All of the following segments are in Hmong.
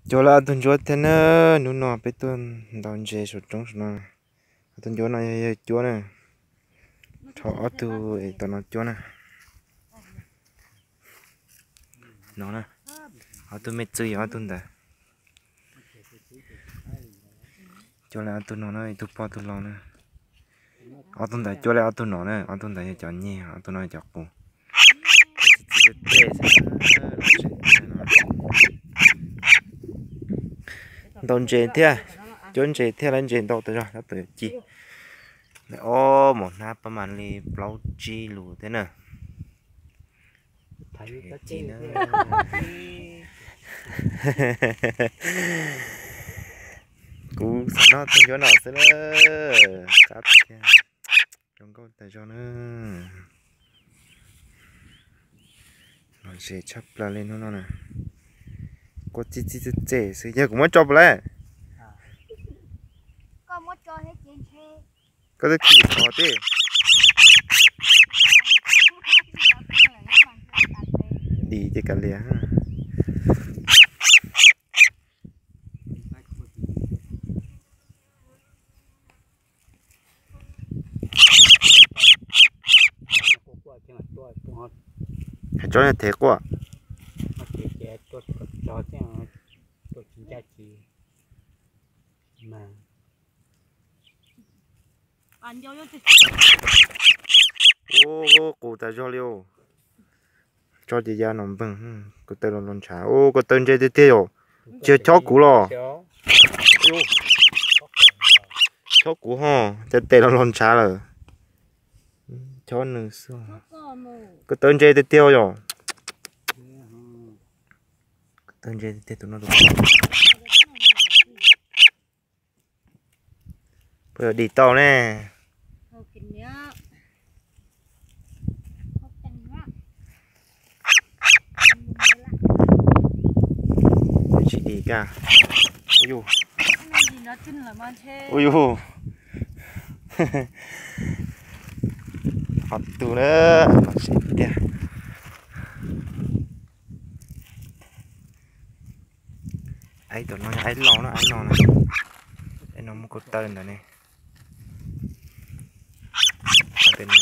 Cuab lawv ob tug ntsuab thiab na, hnub no peb tuaj ntaus ntses saum roob saum no. Ob tug ntsuab no yog yawg cuab na, rho ob tug es tom no cuab na. No na, ob tug me txwj yog ob tug ntawd. Cuab lawv ob tug no na, ib tug poj tug lau na. Ob tug ntawd cuab lawv ob tug no na, ob tug ntawd yog cov nyeg, ob tug no yog cov qus. Ntaus ntses thiab, cuab ntses thiab, lawv ntses ntau tas zog, tab tom yuav ci. Lawv ob mos hnab pab mas li plaub tsib lus thiab na. Ci na. Kuv xav noj tug ntsuab no xwb na. Qab tiag, zoo nkauj tas zog na. Lom zem tshaj plaws li hnub no na. Quaj txij txij txej txej xwb, yog kuv muab tso puas lawm? Koj twb kis qhov tij. Dim ces kav liam. Hais tsob thev quaj. Ub, qus tas zog li os. Tso ces ya no npeeg, ko taw los los ntshav. Ub, ko taw ntse tiag tiag yom. Tsis yog chob kuv los? Chob kuv ho, cas tes los los ntshav lawm. Chob nws xwb. Ko taw ntse tiag tiag yom. Ko taw ntse tiag tiag tus no. Puas yog dim tau ne? Tsis dim kag. Ua yus. Ua yus. Qhov tus na, lom zem tiag. Aib tom no yog aib laus na, aib no na. Aib no muaj ko taw ntawd ne.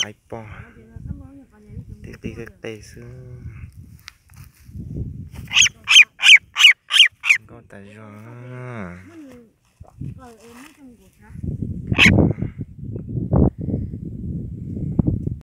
Aib poj, tib qig qig xwb. Nkauj tas zog.